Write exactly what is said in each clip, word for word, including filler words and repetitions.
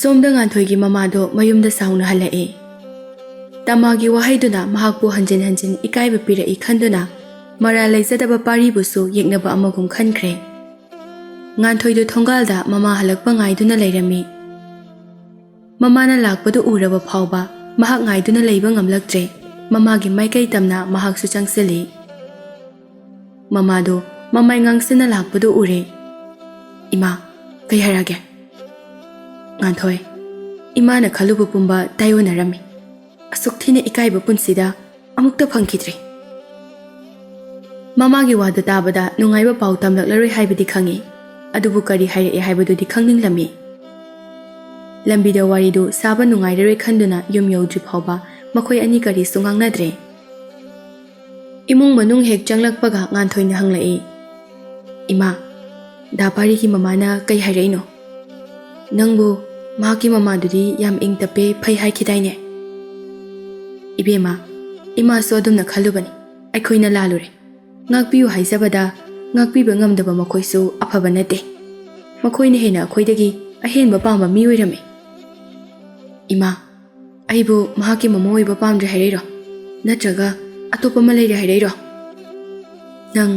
ꯁꯣꯝꯗ ꯉꯥꯟꯊꯣꯏꯒꯤ ꯃꯃꯥꯗꯣ ꯃꯌꯨꯝꯗ ꯁꯥꯎꯅ ꯍꯜꯂꯛꯏ꯫ ꯇꯃꯥꯒꯤ ꯋꯥꯍꯩꯗꯨꯅ ꯃꯍꯥꯛꯄꯨ ꯍꯟꯖꯤꯟ ꯍꯟꯖꯤꯟ ꯏꯀꯥꯏꯕ ꯄꯤꯔꯛꯏ ꯈꯟꯗꯨꯅ ꯃꯔꯥꯜ ꯂꯩꯖꯗꯕ ꯄꯥꯔꯤꯕꯨꯁꯨ ꯌꯦꯛꯅꯕ ꯑꯃꯒꯨꯝ ꯈꯟꯈ꯭ꯔꯦ꯫ ꯉꯥꯟꯊꯣꯏꯗꯨ ꯊꯣꯡꯒꯥꯜꯗ ꯃꯃꯥ ꯍꯜꯂꯛꯄ ꯉꯥꯏꯗꯨꯅ ꯂꯩꯔꯝꯃꯤ꯫ ꯃꯃꯥꯅ ꯂꯥꯛꯄꯗꯨ ꯎꯔꯕ ꯐꯥꯎꯕ ꯃꯍꯥꯛ ꯉꯥꯏꯗꯨꯅ ꯂꯩꯕ ꯉꯝꯂꯛꯇ꯭ꯔꯦ꯫ ꯃꯃꯥꯒꯤ ꯃꯥꯏꯀꯩ ꯇꯝꯅ ꯃꯍꯥꯛꯁꯨ ꯆꯪꯁꯤꯜꯂꯤ꯫ ꯃꯃꯥꯗꯨ ꯃꯃꯥꯏ ꯉꯥꯡꯁꯤꯟꯅ ꯂꯥꯛꯄꯗꯨ ꯎꯔꯦ꯫ "ꯏꯃꯥ, ꯀꯩ ꯍꯥꯏꯔꯒꯦ?" "ꯉꯥꯟꯊꯣꯏ, ꯏꯃꯥꯅ ꯈꯜꯂꯨꯕ ꯄꯨꯝꯕ ꯇꯥꯏꯑꯣꯟꯅꯔꯝꯃꯤ꯫ ꯑꯁꯨꯛ ꯊꯤꯅ ꯏꯀꯥꯏꯕ ꯄꯨꯟꯁꯤꯗ ꯑꯃꯨꯛꯇ ꯐꯪꯈꯤꯗ꯭ꯔꯤ꯫" ꯃꯃꯥꯒꯤ ꯋꯥꯗꯨ ꯇꯥꯕꯗ ꯅꯨꯡꯉꯥꯏꯕ ꯄꯥꯎ ꯇꯝꯂꯛꯂꯔꯣꯏ ꯍꯥꯏꯕꯗꯤ ꯈꯪꯏ, ꯑꯗꯨꯕꯨ ꯀꯔꯤ ꯍꯥꯏꯔꯛꯑꯦ ꯍꯥꯏꯕꯗꯨꯗꯤ ꯈꯪꯅꯤꯡꯂꯝꯃꯤ꯫ ꯂꯝꯕꯤꯗ ꯋꯥꯔꯤꯗꯨ ꯁꯥꯕ ꯅꯨꯡꯉꯥꯏꯔꯔꯣꯏ ꯈꯟꯗꯨꯅ ꯌꯨꯝ ꯌꯧꯗ꯭ꯔꯤ ꯐꯥꯎꯕ ꯃꯈꯣꯏ ꯑꯅꯤ ꯀꯔꯤꯁꯨ ꯉꯥꯡꯅꯗ꯭ꯔꯦ꯫ ꯏꯃꯨꯡ ꯃꯅꯨꯡ ꯍꯦꯛ ꯆꯪꯂꯛꯄꯒ ꯉꯥꯟꯊꯣꯏꯅ ꯍꯪꯂꯛꯏ, "ꯏꯃꯥ, ꯗꯥ ꯄꯥꯔꯤꯒꯤ ꯃꯃꯥꯅ ꯀꯩ ꯍꯥꯏꯔꯛꯏꯅꯣ? ꯅꯪꯕꯨ ꯃꯍꯥꯛꯀꯤ ꯃꯃꯥꯗꯨꯗꯤ ꯌꯥꯝ ꯏꯪ ꯇꯞꯄꯦ, ꯐꯩ ꯍꯥꯏꯈꯤꯗꯥꯏꯅꯦ?" "ꯏꯕꯦꯝꯃ, ꯏꯃꯥꯁꯨ ꯑꯗꯨꯝꯅ ꯈꯜꯂꯨꯕꯅꯤ꯫ ꯑꯩꯈꯣꯏꯅ ꯂꯥꯜꯂꯨꯔꯦ꯫ ꯉꯥꯛꯄꯤꯌꯨ ꯍꯥꯏꯖꯕꯗ ꯉꯥꯛꯄꯤꯕ ꯉꯝꯗꯕ ꯃꯈꯣꯏꯁꯨ ꯑꯐꯕ ꯅꯠꯇꯦ꯫ ꯃꯈꯣꯏꯅ ꯍꯦꯟꯅ ꯑꯩꯈꯣꯏꯗꯒꯤ ꯑꯍꯦꯟꯕ ꯄꯥꯝꯕ ꯃꯤ ꯑꯣꯏꯔꯝꯃꯤ꯫" "ꯏꯃꯥ, ꯑꯩꯕꯨ ꯃꯍꯥꯛꯀꯤ ꯃꯃꯧ ꯑꯣꯏꯕ ꯄꯥꯝꯗ꯭ꯔꯦ ꯍꯥꯏꯔꯛꯏꯔꯣ? ꯅꯠꯇ꯭ꯔꯒ ꯑꯇꯣꯞꯄ ꯑꯃ ꯂꯩꯔꯦ ꯍꯥꯏꯔꯛꯏꯔꯣ? ꯅꯪ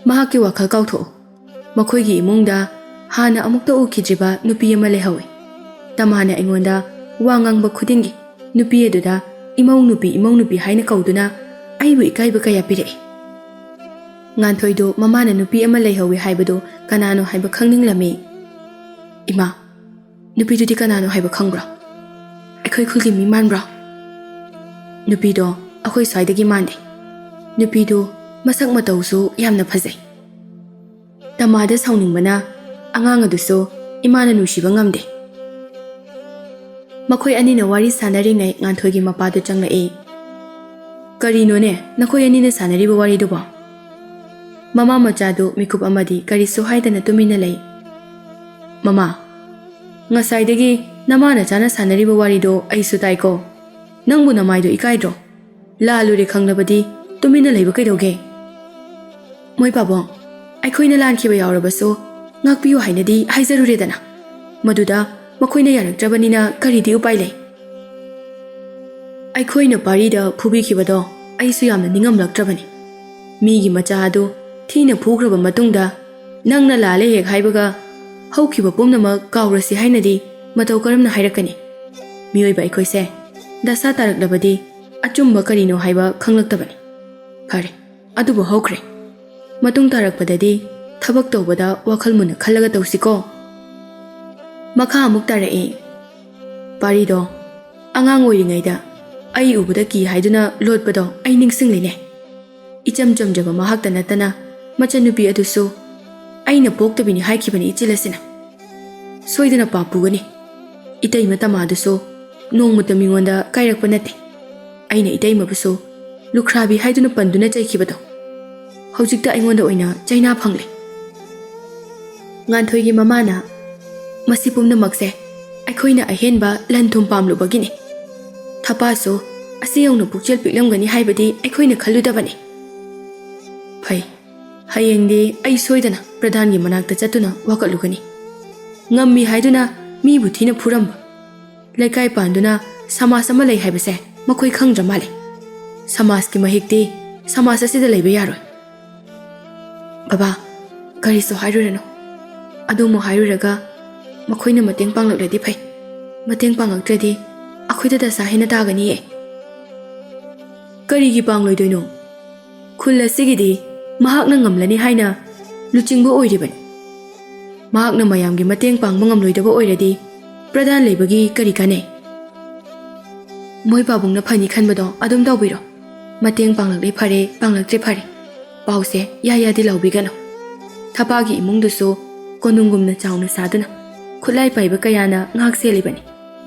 ꯃꯍꯥꯛꯀꯤ ꯋꯥꯈꯜ ꯀꯥꯎꯊꯣꯛꯎ꯫ ꯃꯈꯣꯏꯒꯤ ꯏꯃꯨꯡꯗ ꯍꯥꯟꯅ ꯑꯃꯨꯛꯇ ꯎꯈꯤꯗ꯭ꯔꯤꯕ ꯅꯨꯄꯤ ꯑꯃ ꯂꯩꯍꯧꯏ꯫ ꯇꯃꯥꯅ ꯑꯩꯉꯣꯟꯗ ꯋꯥ ꯉꯥꯡꯕ ꯈꯨꯗꯤꯡꯒꯤ ꯅꯨꯄꯤ ꯑꯗꯨꯗ ꯏꯃꯧ ꯅꯨꯄꯤ, ꯏꯃꯧ ꯅꯨꯄꯤ ꯍꯥꯏꯅ ꯀꯧꯗꯨꯅ ꯑꯩꯕꯨ ꯏꯀꯥꯏꯕ ꯀꯌꯥ ꯄꯤꯔꯛꯏ꯫" ꯉꯥꯟꯊꯣꯏꯗꯨ ꯃꯃꯥꯅ ꯅꯨꯄꯤ ꯑꯃ ꯂꯩꯍꯧꯏ ꯍꯥꯏꯕꯗꯨ ꯀꯅꯥꯅꯣ ꯍꯥꯏꯕ ꯈꯪꯅꯤꯡꯂꯝꯃꯤ꯫ "ꯏꯃꯥ, ꯅꯨꯄꯤꯗꯨꯗꯤ ꯀꯅꯥꯅꯣ ꯍꯥꯏꯕ ꯈꯪꯕ꯭ꯔꯣ? ꯑꯩꯈꯣꯏ ꯈꯨꯜꯒꯤ ꯃꯤ ꯃꯥꯟꯕ꯭ꯔꯣ?" "ꯅꯨꯄꯤꯗꯣ ꯑꯩꯈꯣꯏ ꯁ꯭ꯋꯥꯏꯗꯒꯤ ꯃꯥꯟꯗꯦ꯫ ꯅꯨꯄꯤꯗꯨ ꯃꯁꯛ ꯃꯇꯧꯁꯨ ꯌꯥꯝꯅ ꯐꯖꯩ꯫" ꯇꯃꯥꯗ ꯁꯥꯎꯅꯤꯡꯕꯅ ꯑꯉꯥꯡ ꯑꯗꯨꯁꯨ ꯏꯃꯥꯅ ꯅꯨꯡꯁꯤꯕ ꯉꯝꯗꯦ꯫ ꯃꯈꯣꯏ ꯑꯅꯤꯅ ꯋꯥꯔꯤ ꯁꯥꯟꯅꯔꯤꯉꯩ ꯉꯥꯟꯊꯣꯏꯒꯤ ꯃꯄꯥꯗꯨ ꯆꯪꯂꯛꯏ꯫ "ꯀꯔꯤꯅꯣꯅꯦ ꯅꯈꯣꯏ ꯑꯅꯤꯅ ꯁꯥꯟꯅꯔꯤꯕ ꯋꯥꯔꯤꯗꯨꯕꯣ?" ꯃꯃꯥ ꯃꯆꯥꯗꯨ ꯃꯤꯀꯨꯞ ꯑꯃꯗꯤ ꯀꯔꯤꯁꯨ ꯍꯥꯏꯗꯅ ꯇꯨꯃꯤꯟꯅ ꯂꯩ꯫ "ꯃꯃꯥ, ꯉꯁꯥꯏꯗꯒꯤ ꯅꯃꯥ ꯅꯆꯥꯅ ꯁꯥꯟꯅꯔꯤꯕ ꯋꯥꯔꯤꯗꯣ ꯑꯩꯁꯨ ꯇꯥꯏꯀꯣ꯫ ꯅꯪꯕꯨ ꯅꯃꯥꯏꯗꯣ ꯏꯀꯥꯏꯗ꯭ꯔꯣ? ꯂꯥꯜꯂꯨꯔꯦ ꯈꯪꯂꯕꯗꯤ ꯇꯨꯃꯤꯟꯅ ꯂꯩꯕ ꯀꯩꯗꯧꯒꯦ?" "ꯃꯣꯏ ꯄꯥꯕꯨꯡ, ꯑꯩꯈꯣꯏꯅ ꯂꯥꯟꯈꯤꯕ ꯌꯥꯎꯔꯕꯁꯨ ꯉꯥꯛꯄꯤꯌꯨ ꯍꯥꯏꯅꯗꯤ ꯍꯥꯏꯖꯔꯨꯔꯦꯗꯅ꯫ ꯃꯗꯨꯗ ꯃꯈꯣꯏꯅ ꯌꯥꯔꯛꯇ꯭ꯔꯕꯅꯤꯅ ꯀꯔꯤꯗꯤ ꯎꯄꯥꯏ ꯂꯩ? ꯑꯩꯈꯣꯏꯅ ꯄꯥꯔꯤꯗ ꯐꯨꯕꯤꯈꯤꯕꯗꯣ ꯑꯩꯁꯨ ꯌꯥꯝꯅ ꯅꯤꯡꯉꯝꯂꯛꯇ꯭ꯔꯕꯅꯤ꯫ ꯃꯤꯒꯤ ꯃꯆꯥ ꯑꯗꯨ ꯊꯤꯅ ꯐꯨꯈ꯭ꯔꯕ ꯃꯇꯨꯡꯗ ꯅꯪꯅ ꯂꯥꯜꯂꯦ ꯍꯦꯛ ꯍꯥꯏꯕꯒ ꯍꯧꯈꯤꯕ ꯄꯨꯝꯅꯃꯛ ꯀꯥꯎꯔꯁꯤ ꯍꯥꯏꯅꯗꯤ ꯃꯇꯧ ꯀꯔꯝꯅ ꯍꯥꯏꯔꯛꯀꯅꯤ? ꯃꯤꯑꯣꯏꯕ ꯑꯩꯈꯣꯏꯁꯦ ꯗꯁꯥ ꯇꯥꯔꯛꯂꯕꯗꯤ ꯑꯆꯨꯝꯕ ꯀꯔꯤꯅꯣ ꯍꯥꯏꯕ ꯈꯪꯂꯛꯇꯕꯅꯤ꯫ ꯐꯔꯦ, ꯑꯗꯨꯕꯨ ꯍꯧꯈ꯭ꯔꯦ꯫ ꯃꯇꯨꯡ ꯇꯥꯔꯛꯄꯗꯗꯤ ꯊꯕꯛ ꯇꯧꯕꯗ ꯋꯥꯈꯜ ꯃꯨꯟꯅ ꯈꯜꯂꯒ ꯇꯧꯁꯤꯀꯣ꯫ ꯃꯈꯥ ꯑꯃꯨꯛ ꯇꯥꯔꯛꯏ꯫ ꯄꯥꯔꯤꯗꯣ ꯑꯉꯥꯡ ꯑꯣꯏꯔꯤꯉꯩꯗ ꯑꯩ ꯎꯕꯗ ꯀꯤ ꯍꯥꯏꯗꯨꯅ ꯂꯣꯠꯄꯗꯣ ꯑꯩ ꯅꯤꯡꯁꯤꯡꯂꯤꯅꯦ꯫ ꯏꯆꯝ ꯆꯝꯖꯕ ꯃꯍꯥꯛꯇ ꯅꯠꯇꯅ ꯃꯆꯟꯅꯨꯄꯤ ꯑꯗꯨꯁꯨ ꯑꯩꯅ ꯄꯣꯛꯇꯕꯤꯅꯤ ꯍꯥꯏꯈꯤꯕꯅꯤ ꯏꯆꯤꯜ ꯑꯁꯤꯅ꯫ ꯁꯣꯏꯗꯅ ꯄꯥꯞ ꯄꯨꯒꯅꯤ꯫ ꯏꯇꯩꯃ ꯇꯃꯥꯗꯨꯁꯨ ꯅꯣꯡꯃꯇ ꯃꯤꯉꯣꯟꯗ ꯀꯥꯏꯔꯛꯄ ꯅꯠꯇꯦ꯫ ꯑꯩꯅ ꯏꯇꯩꯃꯕꯨꯁꯨ ꯂꯨꯈ꯭ꯔꯥꯕꯤ ꯍꯥꯏꯗꯨꯅ ꯄꯟꯗꯨꯅ ꯆꯩꯈꯤꯕꯗꯣ ꯍꯧꯖꯤꯛꯇ ꯑꯩꯉꯣꯟꯗ ꯑꯣꯏꯅ ꯆꯩꯅꯥ ꯐꯪꯂꯦ꯫ ꯉꯥꯟꯊꯣꯏꯒꯤ ꯃꯃꯥꯅ, "ꯃꯁꯤ ꯄꯨꯝꯅꯃꯛꯁꯦ ꯑꯩꯈꯣꯏꯅ ꯑꯍꯦꯟꯕ ꯂꯟ ꯊꯨꯝ ꯄꯥꯝꯂꯨꯕꯒꯤꯅꯤ꯫ ꯊꯄꯥꯁꯨ ꯑꯁꯤ ꯌꯧꯅ ꯄꯨꯛꯆꯦꯜ ꯄꯤꯛꯂꯝꯒꯅꯤ ꯍꯥꯏꯕꯗꯤ ꯑꯩꯈꯣꯏꯅ ꯈꯜꯂꯨꯗꯕꯅꯤ꯫ ꯐꯩ, ꯍꯌꯦꯡꯗꯤ ꯑꯩ ꯁꯣꯏꯗꯅ ꯄ꯭ꯔꯙꯥꯟꯒꯤ ꯃꯅꯥꯛꯇ ꯆꯠꯇꯨꯅ ꯋꯥꯀꯠꯂꯨꯒꯅꯤ꯫ ꯉꯝꯃꯤ ꯍꯥꯏꯗꯨꯅ ꯃꯤꯕꯨ ꯊꯤꯅ ꯐꯨꯔꯝꯕ, ꯂꯩꯀꯥꯏ ꯄꯥꯟꯗꯨꯅ ꯁꯃꯥꯖ ꯑꯃ ꯂꯩ ꯍꯥꯏꯕꯁꯦ ꯃꯈꯣꯏ ꯈꯪꯗ꯭ꯔ ꯃꯥꯜꯂꯦ꯫ ꯁꯃꯥꯖꯀꯤ ꯃꯍꯤꯛꯇꯤ ꯁꯃꯥꯖ ꯑꯁꯤꯗ ꯂꯩꯕ ꯌꯥꯔꯣꯏ꯫" "ꯕꯕꯥ, ꯀꯔꯤꯁꯨ ꯍꯥꯏꯔꯨꯔꯅꯨ꯫ ꯑꯗꯨꯃꯨꯛ ꯍꯥꯏꯔꯨꯔꯒ ꯃꯈꯣꯏꯅ ꯃꯇꯦꯡ ꯄꯥꯡꯂꯛꯂꯗꯤ ꯐꯩ꯫ ꯃꯇꯦꯡ ꯄꯥꯡꯂꯛꯇ꯭ꯔꯗꯤ ꯑꯩꯈꯣꯏꯗ ꯗꯁꯥ ꯍꯦꯟꯅ ꯇꯥꯒꯅꯤꯌꯦ꯫" "ꯀꯔꯤꯒꯤ ꯄꯥꯡꯂꯣꯏꯗꯣꯏꯅꯣ? ꯈꯨꯜ ꯑꯁꯤꯒꯤꯗꯤ ꯃꯍꯥꯛꯅ ꯉꯝꯂꯅꯤ ꯍꯥꯏꯅ ꯂꯨꯆꯤꯡꯕ ꯑꯣꯏꯔꯤꯕꯅꯤ꯫ ꯃꯍꯥꯛꯅ ꯃꯌꯥꯝꯒꯤ ꯃꯇꯦꯡ ꯄꯥꯡꯕ ꯉꯝꯂꯣꯏꯗꯕ ꯑꯣꯏꯔꯗꯤ ꯄ꯭ꯔꯙꯥꯟ ꯂꯩꯕꯒꯤ ꯀꯔꯤ ꯀꯥꯟꯅꯩ? ꯃꯣꯏ ꯄꯥꯕꯨꯡꯅ ꯐꯅꯤ ꯈꯟꯕꯗꯣ ꯑꯗꯨꯝ ꯇꯧꯕꯤꯔꯣ꯫ ꯃꯇꯦꯡ ꯄꯥꯡꯂꯛꯂꯦ ꯐꯔꯦ, ꯄꯥꯡꯂꯛꯇ꯭ꯔꯦ ꯐꯔꯦ꯫ ꯄꯥꯎꯁꯦ ꯌꯥ ꯌꯥꯗꯤ ꯂꯥꯎꯕꯤꯒꯅꯨ꯫ ꯊꯄꯥꯒꯤ ꯏꯃꯨꯡꯗꯨꯁꯨ ꯀꯣꯅꯨꯡꯒꯨꯝꯅ ꯆꯥꯎꯅ ꯁꯥꯗꯨꯅ ꯈꯨꯠꯂꯥꯏ ꯄꯥꯏꯕ ꯀꯌꯥꯅ ꯉꯥꯛ ꯁꯦꯜꯂꯤꯕꯅꯤ꯫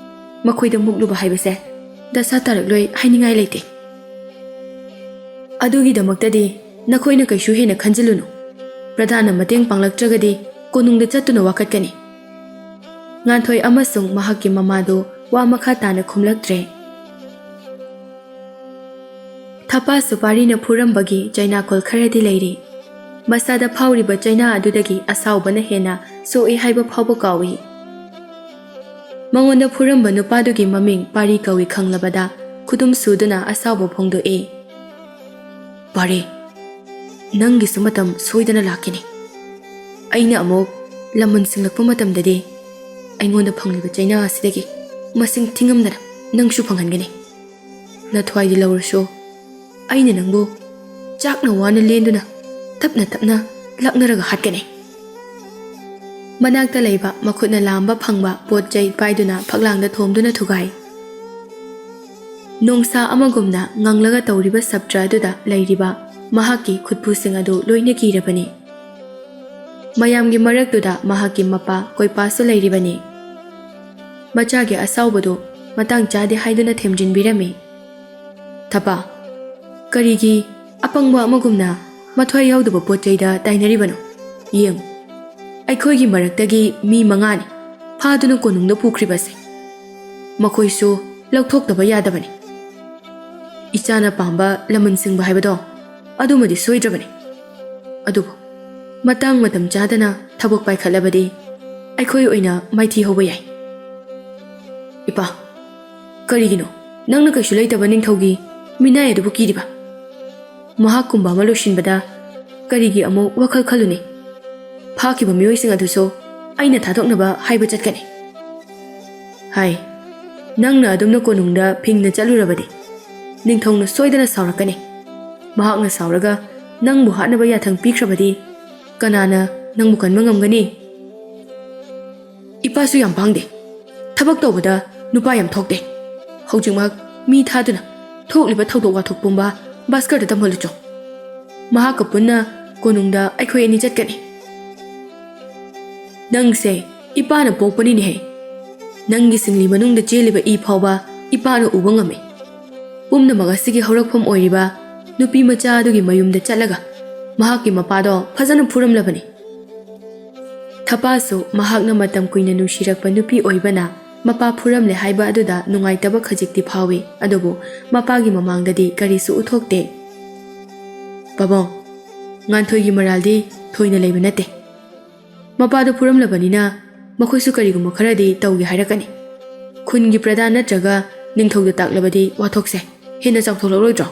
ꯃꯈꯣꯏꯗ ꯃꯨꯛꯂꯨꯕ ꯍꯥꯏꯕꯁꯦ ꯗꯁꯥ ꯇꯥꯔꯛꯂꯣꯏ ꯍꯥꯏꯅꯤꯡꯉꯥꯏ ꯂꯩꯇꯦ꯫ ꯑꯗꯨꯒꯤꯗꯃꯛꯇꯗꯤ ꯅꯈꯣꯏꯅ ꯀꯩꯁꯨ ꯍꯦꯟꯅ ꯈꯟꯖꯤꯜꯂꯨꯅꯨ꯫ ꯄ꯭ꯔꯙꯥꯟꯅ ꯃꯇꯦꯡ ꯄꯥꯡꯂꯛꯇ꯭ꯔꯒꯗꯤ ꯀꯣꯅꯨꯡꯗ ꯆꯠꯇꯨꯅ ꯋꯥꯀꯠꯀꯅꯤ꯫" ꯉꯥꯟꯊꯣꯏ ꯑꯃꯁꯨꯡ ꯃꯍꯥꯛꯀꯤ ꯃꯃꯥꯗꯨ ꯋꯥ ꯃꯈꯥ ꯇꯥꯅ ꯈꯨꯝꯂꯛꯇ꯭ꯔꯦ꯫ ꯊꯄꯥ ꯁꯨꯄꯥꯔꯤꯅ ꯐꯨꯔꯝꯕꯒꯤ ꯆꯩꯅꯥꯀꯣꯜ ꯈꯔꯗꯤ ꯂꯩꯔꯤ꯫ ꯃꯁꯥꯗ ꯐꯥꯎꯔꯤꯕ ꯆꯩꯅꯥ ꯑꯗꯨꯗꯒꯤ ꯑꯁꯥꯎꯕꯅ ꯍꯦꯟꯅ ꯁꯣꯛꯏ ꯍꯥꯏꯕ ꯐꯥꯎꯕ ꯀꯥꯎꯏ꯫ ꯃꯉꯣꯟꯗ ꯐꯨꯔꯝꯕ ꯅꯨꯄꯥꯗꯨꯒꯤ ꯃꯃꯤꯡ ꯄꯥꯔꯤ ꯀꯧꯏ ꯈꯪꯂꯕꯗ ꯈꯨꯗꯨꯝ ꯁꯨꯗꯨꯅ ꯑꯁꯥꯎꯕ ꯐꯣꯡꯗꯣꯛꯏ꯫ "ꯄꯥꯔꯤ, ꯅꯪꯒꯤꯁꯨ ꯃꯇꯝ ꯁꯣꯏꯗꯅ ꯂꯥꯛꯈꯤꯅꯤ꯫ ꯑꯩꯅ ꯑꯃꯨꯛ ꯂꯃꯟ ꯁꯤꯡꯂꯛꯄ ꯃꯇꯝꯗꯗꯤ ꯑꯩꯉꯣꯟꯗ ꯐꯪꯂꯤꯕ ꯆꯩꯅꯥ ꯑꯁꯤꯗꯒꯤ ꯃꯁꯤꯡ ꯊꯤꯉꯝꯗꯅ ꯅꯪꯁꯨ ꯐꯪꯍꯟꯒꯅꯤ꯫ ꯅꯊ꯭ꯋꯥꯏꯗꯤ ꯂꯧꯔꯁꯨ ꯑꯩꯅ ꯅꯪꯕꯨ ꯆꯥꯛꯅ ꯋꯥꯅ ꯂꯦꯟꯗꯨꯅ ꯇꯞꯅ ꯇꯞꯅ ꯂꯥꯛꯅꯔꯒ ꯍꯥꯠꯀꯅꯤ꯫" ꯃꯅꯥꯛꯇ ꯂꯩꯕ ꯃꯈꯨꯠꯅ ꯂꯥꯝꯕ ꯐꯪꯕ ꯄꯣꯠ ꯆꯩ ꯄꯥꯏꯗꯨꯅ ꯐꯛꯂꯥꯡꯗ ꯊꯣꯝꯗꯨꯅ ꯊꯨꯒꯥꯏ꯫ ꯅꯣꯡꯁꯥ ꯑꯃꯒꯨꯝꯅ ꯉꯪꯂꯒ ꯇꯧꯔꯤꯕ ꯁꯞꯇ꯭ꯔ ꯑꯗꯨꯗ ꯂꯩꯔꯤꯕ ꯃꯍꯥꯛꯀꯤ ꯈꯨꯠꯄꯨꯁꯤꯡ ꯑꯗꯨ ꯂꯣꯏꯅ ꯀꯤꯔꯕꯅꯤ꯫ ꯃꯌꯥꯝꯒꯤ ꯃꯔꯛꯇꯨꯗ ꯃꯍꯥꯛꯀꯤ ꯃꯄꯥ ꯀꯣꯏꯄꯥꯁꯨ ꯂꯩꯔꯤꯕꯅꯤ꯫ ꯃꯆꯥꯒꯤ ꯑꯁꯥꯎꯕꯗꯨ ꯃꯇꯥꯡ ꯆꯥꯗꯦ ꯍꯥꯏꯗꯨꯅ ꯊꯦꯝꯖꯤꯟꯕꯤꯔꯝꯃꯤ꯫ "ꯊꯄꯥ, ꯀꯔꯤꯒꯤ ꯑꯄꯪꯕ ꯑꯃꯒꯨꯝꯅ ꯃꯊ꯭ꯋꯥꯏ ꯌꯥꯎꯗꯕ ꯄꯣꯠ ꯆꯩꯗ ꯇꯥꯏꯅꯔꯤꯕꯅꯣ? ꯌꯦꯡꯉꯨ, ꯑꯩꯈꯣꯏꯒꯤ ꯃꯔꯛꯇꯒꯤ ꯃꯤ ꯃꯉꯥꯅꯤ ꯐꯥꯗꯨꯅ ꯀꯣꯅꯨꯡꯗ ꯄꯨꯈ꯭ꯔꯤꯕꯁꯦ꯫ ꯃꯈꯣꯏꯁꯨ ꯂꯧꯊꯣꯛꯇꯕ ꯌꯥꯗꯕꯅꯤ꯫ ꯏꯆꯥꯅ ꯄꯥꯝꯕ ꯂꯃꯟ ꯁꯤꯡꯕ ꯍꯥꯏꯕꯗꯣ ꯑꯗꯨꯃꯗꯤ ꯁꯣꯏꯗ꯭ꯔꯕꯅꯤ꯫ ꯑꯗꯨꯕꯨ ꯃꯇꯥꯡ ꯃꯇꯝ ꯆꯥꯗꯅ ꯊꯕꯛ ꯄꯥꯏꯈꯠꯂꯕꯗꯤ ꯑꯩꯈꯣꯏ ꯑꯣꯏꯅ ꯃꯥꯏꯊꯤ ꯍꯧꯕ ꯌꯥꯏ꯫" "ꯏꯄꯥ, ꯀꯔꯤꯒꯤꯅꯣ ꯅꯪꯅ ꯀꯩꯁꯨ ꯂꯩꯇꯕ ꯅꯤꯡꯊꯧꯒꯤ ꯃꯤꯅꯥꯏ ꯑꯗꯨꯕꯨ ꯀꯤꯔꯤꯕ? ꯃꯍꯥꯛꯀꯨꯝꯕ ꯑꯃ ꯂꯣꯏꯁꯤꯟꯕꯗ ꯀꯔꯤꯒꯤ ꯑꯃꯨꯛ ꯋꯥꯈꯜ ꯈꯜꯂꯨꯅꯤ? ꯐꯥꯈꯤꯕ ꯃꯤꯑꯣꯏꯁꯤꯡ ꯑꯗꯨꯁꯨ ꯑꯩꯅ ꯊꯥꯗꯣꯛꯅꯕ ꯍꯥꯏꯕ ꯆꯠꯀꯅꯤ꯫" "ꯍꯥꯏ, ꯅꯪꯅ ꯑꯗꯨꯝꯅ ꯀꯣꯅꯨꯡꯗ ꯐꯤꯡꯅ ꯆꯠꯂꯨꯔꯕꯗꯤ ꯅꯤꯡꯊꯧꯅ ꯁꯣꯏꯗꯅ ꯁꯥꯎꯔꯛꯀꯅꯤ꯫ ꯃꯍꯥꯛꯅ ꯁꯥꯎꯔꯒ ꯅꯪꯕꯨ ꯍꯥꯠꯅꯕ ꯌꯥꯊꯪ ꯄꯤꯈ꯭ꯔꯕꯗꯤ ꯀꯅꯥꯅ ꯅꯪꯕꯨ ꯀꯟꯕ ꯉꯝꯒꯅꯤ?" "ꯏꯄꯥꯁꯨ ꯌꯥꯝ ꯄꯥꯡꯗꯦ꯫ ꯊꯕꯛ ꯇꯧꯕꯗ ꯅꯨꯄꯥ ꯌꯥꯝ ꯊꯣꯛꯇꯦ꯫ ꯍꯧꯖꯤꯛꯃꯛ ꯃꯤ ꯊꯥꯗꯨꯅ ꯊꯣꯛꯂꯤꯕ ꯊꯧꯗꯣꯛ ꯋꯥꯊꯣꯛ ꯄꯨꯝꯕ ꯚꯥꯁꯀꯔꯗ ꯇꯝꯍꯜꯂꯨꯆꯣ꯫ ꯃꯍꯥꯛꯀ ꯄꯨꯟꯅ ꯀꯣꯅꯨꯡꯗ ꯑꯩꯈꯣꯏ ꯑꯅꯤ ꯆꯠꯀꯅꯤ꯫" "ꯅꯪꯁꯦ ꯏꯄꯥꯅ ꯄꯣꯛꯄꯅꯤꯅꯦꯍꯦ꯫ ꯅꯪꯒꯤ ꯁꯤꯡꯂꯤ ꯃꯅꯨꯡꯗ ꯆꯦꯜꯂꯤꯕ ꯏ ꯐꯥꯎꯕ ꯏꯄꯥꯅ ꯎꯕ ꯉꯝꯃꯤ꯫ ꯄꯨꯝꯅꯃꯛ ꯑꯁꯤꯒꯤ ꯍꯧꯔꯛꯐꯝ ꯑꯣꯏꯔꯤꯕ ꯅꯨꯄꯤ ꯃꯆꯥ ꯑꯗꯨꯒꯤ ꯃꯌꯨꯝꯗ ꯆꯠꯂꯒ ꯃꯍꯥꯛꯀꯤ ꯃꯄꯥꯗꯣ ꯐꯖꯅ ꯐꯨꯔꯝꯂꯕꯅꯤ꯫" ꯊꯄꯥꯁꯨ ꯃꯍꯥꯛꯅ ꯃꯇꯝ ꯀꯨꯏꯅ ꯅꯨꯡꯁꯤꯔꯛꯄ ꯅꯨꯄꯤ ꯑꯣꯏꯕꯅ ꯃꯄꯥ ꯐꯨꯔꯝꯂꯦ ꯍꯥꯏꯕ ꯑꯗꯨꯗ ꯅꯨꯡꯉꯥꯏꯇꯕ ꯈꯖꯤꯛꯇꯤ ꯐꯥꯎꯏ, ꯑꯗꯨꯕꯨ ꯃꯄꯥꯒꯤ ꯃꯃꯥꯡꯗꯗꯤ ꯀꯔꯤꯁꯨ ꯎꯠꯊꯣꯛꯇꯦ꯫ "ꯄꯥꯕꯨꯡ, ꯉꯥꯟꯊꯣꯏꯒꯤ ꯃꯔꯥꯜꯗꯤ ꯊꯣꯏꯅ ꯂꯩꯕ ꯅꯠꯇꯦ꯫ ꯃꯄꯥꯗꯨ ꯐꯨꯔꯝꯂꯕꯅꯤꯅ ꯃꯈꯣꯏꯁꯨ ꯀꯔꯤꯒꯨꯝꯕ ꯈꯔꯗꯤ ꯇꯧꯒꯦ ꯍꯥꯏꯔꯛꯀꯅꯤ꯫ ꯈꯨꯟꯒꯤ ꯄ꯭ꯔꯙꯥꯟ ꯅꯠꯇ꯭ꯔꯒ ꯅꯤꯡꯊꯧꯗ ꯇꯥꯛꯂꯕꯗꯤ ꯋꯥꯊꯣꯛꯁꯦ ꯍꯦꯟꯅ ꯆꯥꯎꯊꯣꯛꯂꯛꯂꯣꯏꯗ꯭ꯔꯣ?